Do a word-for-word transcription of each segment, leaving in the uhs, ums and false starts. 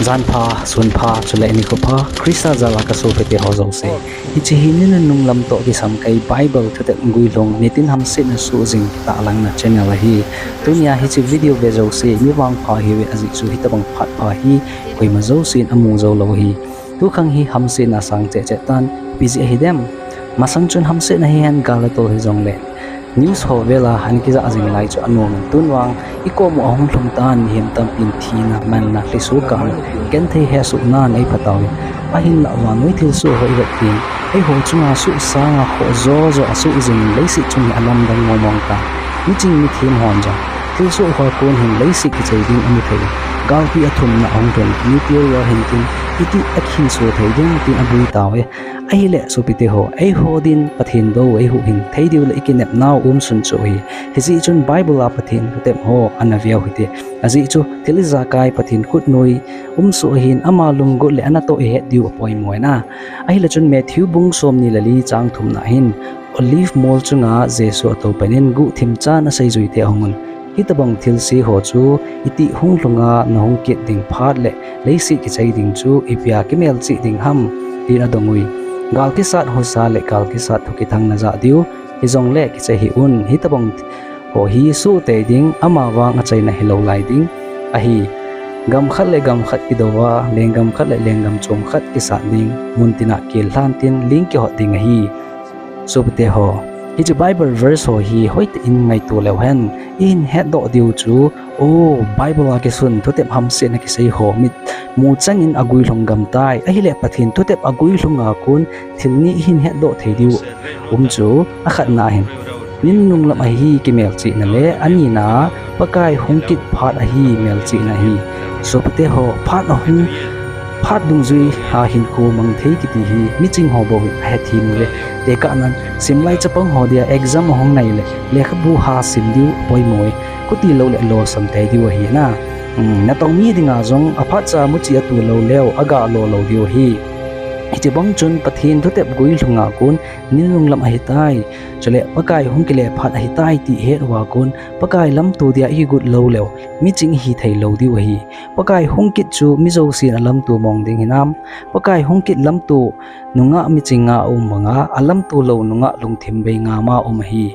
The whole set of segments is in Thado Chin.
Janpha, sunpha, chule nikho pha, Christa jal a ka sopite ho jouse. Hiche hi ni nunung lam toh kisam kei Bible thutep guilhung nitin hamsetna suh jing kitahlang na channel ahi. Tunia hiche video ve jouse, mi vangpha hiuve ajeh chu hitobang phat pha hi, koima jousen amu jou lou ahi. Tukhang hi hamsetna sang cheh cheh tan, ipi jeh ahi dem. Masang chun hamsetna hihen gal atol hijongle, news ho vela ana kijah jing lai chu anom in, tun vang i kom u ahung lhung tan, mihem tampin thina, manna, lhiso kahna, genthei hesohnan eipha tauvin. Ahinlah vannoi thilsoh ho i vet tin, eiho chunga suh sanga khoh jo jo asuh jingin leiset chung hi alamdang mong mong tan. Miching mithem hon jong thilsoh hoa kon hin leiset kichai ding amu thei. Galpi athumna ahung lhun, nuclear war hin tin, iti akhiso thei ding tin abui tauve. Ahile sopite ho, eiho din Pathen dou eihuhhing thei diu le i kinepnau umsun chu ahi. Hijeh chun Bible a Pathen thutep ho ana veu hite. Ajeh chu thil ijakai Pathen khutnoi umsoh ahin, ama lunggot le anatoh ihet diu apoimo in a. Ahile chun Matthew bung somni le li chang thumna hin, Olive mol chunga Jesu atou panin guhthim chan aseijuite ahungun, hitobang thilse ho chu itih hunglhunga nahung kit ding phat le leiset kichai ding chu ipia kimelchih ding ham, tin adong ui. Gal kisat husa le gal kisat thu kithang najah diu, hijongle kichai hih un, hitobang ho hi suhtei ding, amavang achaina hilou lai ding ahi. Gam khat le gam khat kidouva, lenggam khat le lenggam chom khat kisat ding, muntina kel lhan tin ling kihot ding ahi. Sopite ho, hiche Bible verse ho hi hoitah in ngaito leu hen, ihin hetdoh diu chu, o, Bible a kisun thutep hamsetna kisei ho mit mu changin aguilhung gam tai. Ahile Pathen thutep aguilhunga kon thil ni ihin hetdoh thei diu um chu, akhatna hin, ni nunung lam ahi kimelchihna le, anina Pakai hung kit phat ahi melchihna ahi. Sopite ho, phat ahung, phat dungjui a hinkho mang thei kiti hi miching ho bou ahethem uve. Tekahnan, simlai chapang ho dia exam ahung nai le, lekhabu ha sim diu apoimo e. Khuti lou le losam tei diu ahi na. Hmm, natong mi dinga jong aphatcha muchi atu lou leu, aga lo lou diu ahi. Hiche bang chun Pathen thutep guilhunga kon ni nunung lam ahitai. Chule Pakai hung kile phat ahitai ti ihet uva kon, Pakai lamto dia ikigot lou leu, miching ihi thei lou diu ahi. Pakai hung kit chu mi jousen alamto mong ding hinam? Pakai hung kit lamto nungah miching nga aum banga, alamto lou nungah lungthim bei ngama um ahi.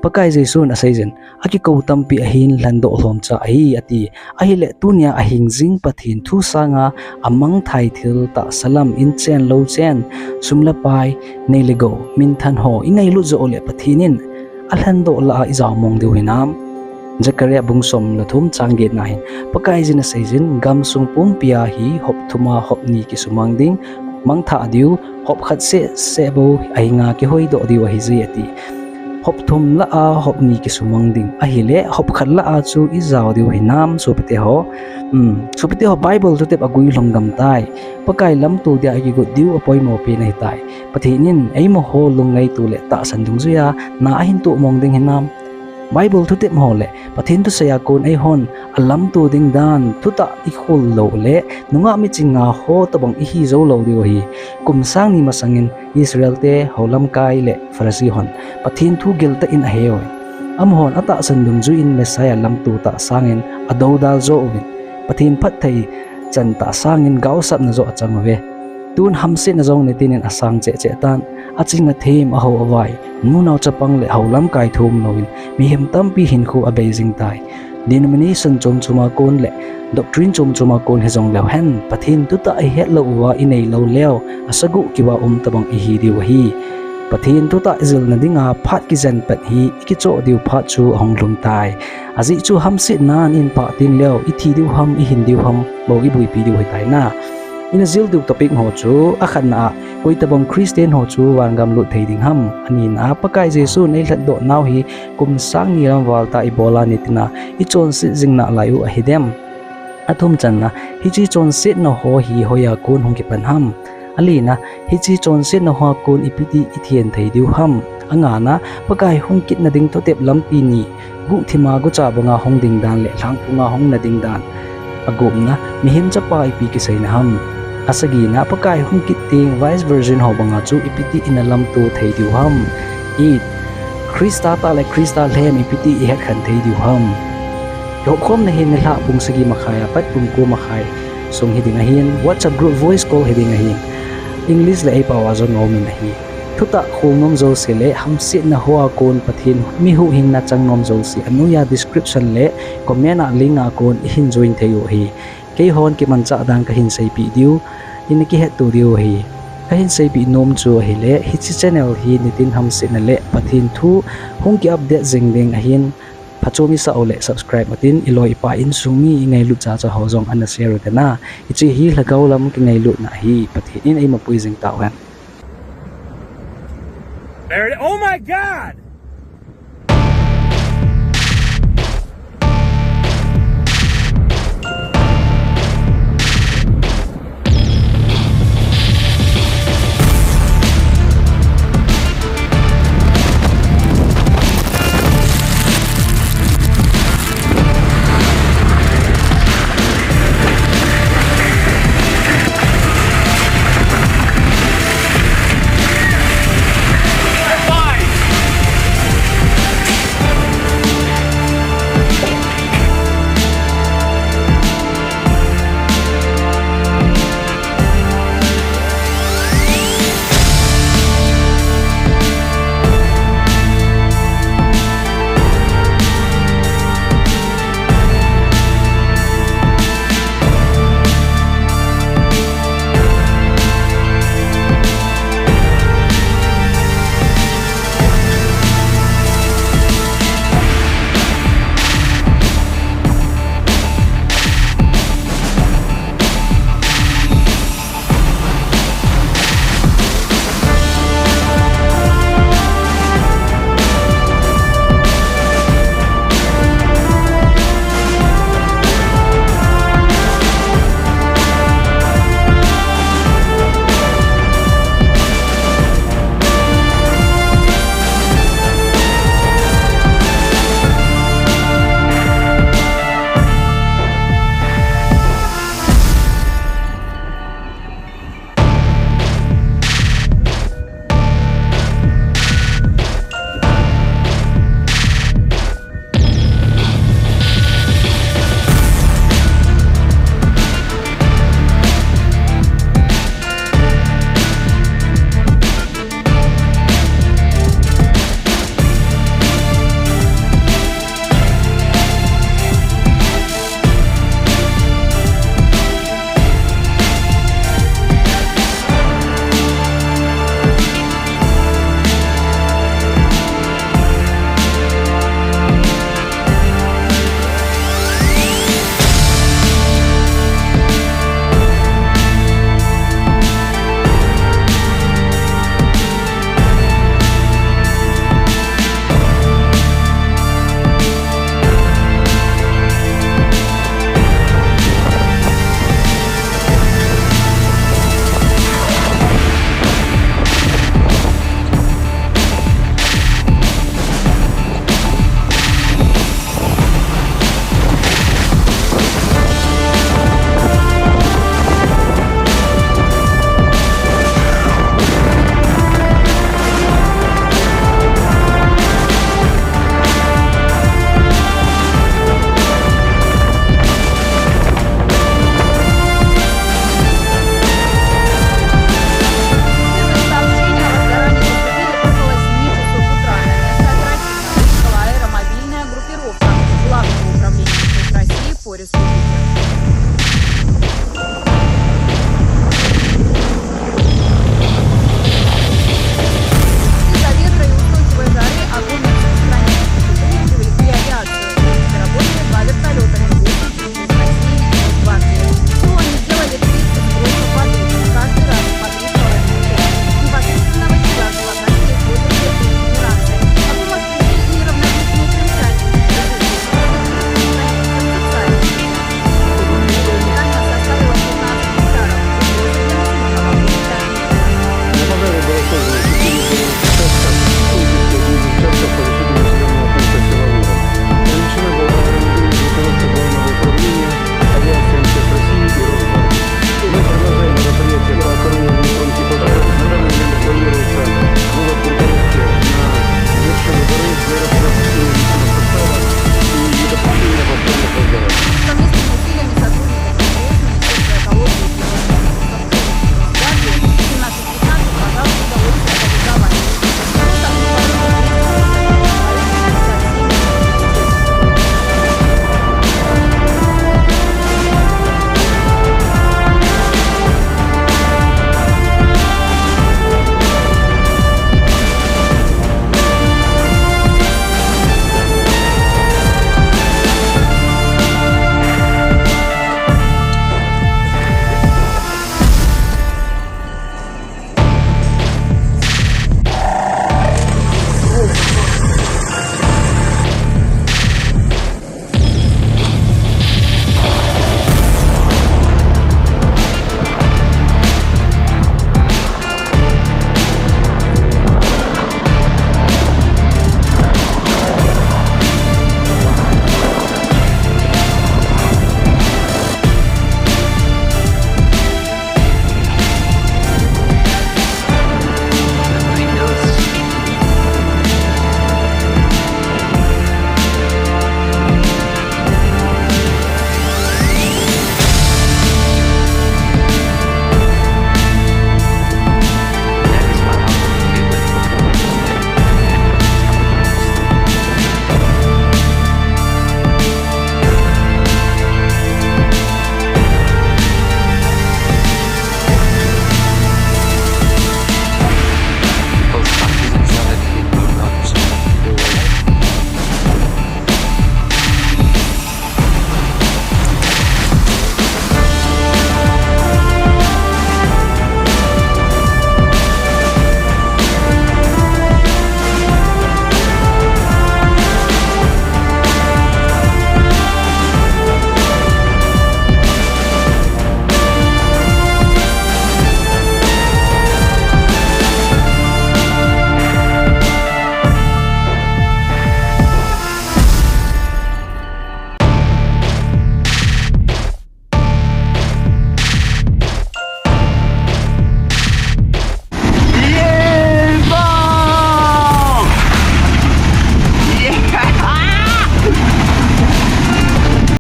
Pakai Jesun aseijin, akikou tampi ahin lhandoh lhomcha ahi, ati. Ahile tunia ahing jing Pathen thu sanga amangthai thil tahsa lam in chen lou chen, sum le pai, nei le gou, minthan ho ingailut joh uleh Pathen in alhandoh lah a ijao mong diu hinam? Zechariah bung som le thum chang getna hin, Pakaiyin aseijin, gamsung pumpia hi hop thuma hop ni kisumang ding, mangthah diu, hop khat seh seh bou ahinga kihoidoh diu ahije ati. Hop thum lah a hop ni kisumang ding ahile, hop khat lah a chu ijao diu hinam, sopite ho? Hmm, sopite ho, Bible thutep aguilhung gam tai. Pakai lamto dia ikigot diu apoimo pen ahitai. Pathen in eimaho lungngaito le tahsan dungjuia na ahin toh mong ding hinam? Bible thutep ho le Pathen thusei a kon eihon alamto ding dan thutah ikhol lou le, nungah miching nga ho tobang ihi jou lou diu ahi. Kum sang ni masangin Israel te, houlamkai le Pharisee hon Pathen thu geltah in aheuvin, amahon atahsan dungjuiyin Messiah lamto tah sangin adoudal jo uvin, Pathen phatthei chan tah sangin gaosapna joh achang uve. Tun hamsetna jong nitin in asang cheh cheh tan, aching athem, ahao avai, nunao chapang le houlamkai thum louvin, mihem tampi hinkho abei jing tai. Denomination chom choma kon le doctrine chom choma kon hijongleu hen, Pathen thutah ihet lou uva inei lou leu, asagoh kiva um tobang ihi diu ahi. Pathen thutah ijilna dinga phat kijen pat hi ikichoh diu phat chu ahung lhung tai. Ajeh chu hamsetnan inpah tengleu, ithi diu ham, ihin diu ham, bou iboipi diu ahitai na. Ina jil diu topic ho chu, akhatna a, koi tobang Christian ho chu vangam lut thei ding ham? Anina a, Pakai Jesun eilhatdoh nau hi kum sang ni lam val tah ibola nitin a ichonset jing nalai u ahidem? Athum channa, hiche chonsetna ho hi hoiya kon hung kipan ham? Alina, hiche chonsetna hoa kon ipiti ithen thei diu ham? Angana, Pakai hung kitna ding thutep lampi ni, guhthima gucha banga hung ding dan le lhangphunga hung na ding dan. Agupna, mihem chapa ipi kiseina ham? Asagina, Pakai hung kit teng vice virgin ho banga chu ipiti ina lamto thei diu ham? It, Christa tah le Christa lhem ipiti ihetkhen thei diu ham? Ihopkhomna hi nilhah pung sagi makhai a pat pung ko makhai sung hiding ahin, WhatsApp group voice call hiding ahin, English le eipao a jong aumin ahi. Thutah khol nom jouse le hamsetna hoa kon Pathen mi huhhingna chang nom jouse anoiya description le comment a link a kon ihin join thei u ahi. Keihon kimanchah dan kahin seipeh diu, ina kihetto diu ahi. Kahin seipeh nom chu ahile, hiche channel hi nitin hamsetna le Pathen thu hung ki update jing ding ahin, phachom isah u le subscribe utin, iloi ipai insung mi ingailut chacha ho jong ana share utin a. Hiche hi lhagao lam kingailutna ahi, Pathen in eimapui jing tauhen. Barely, oh my God!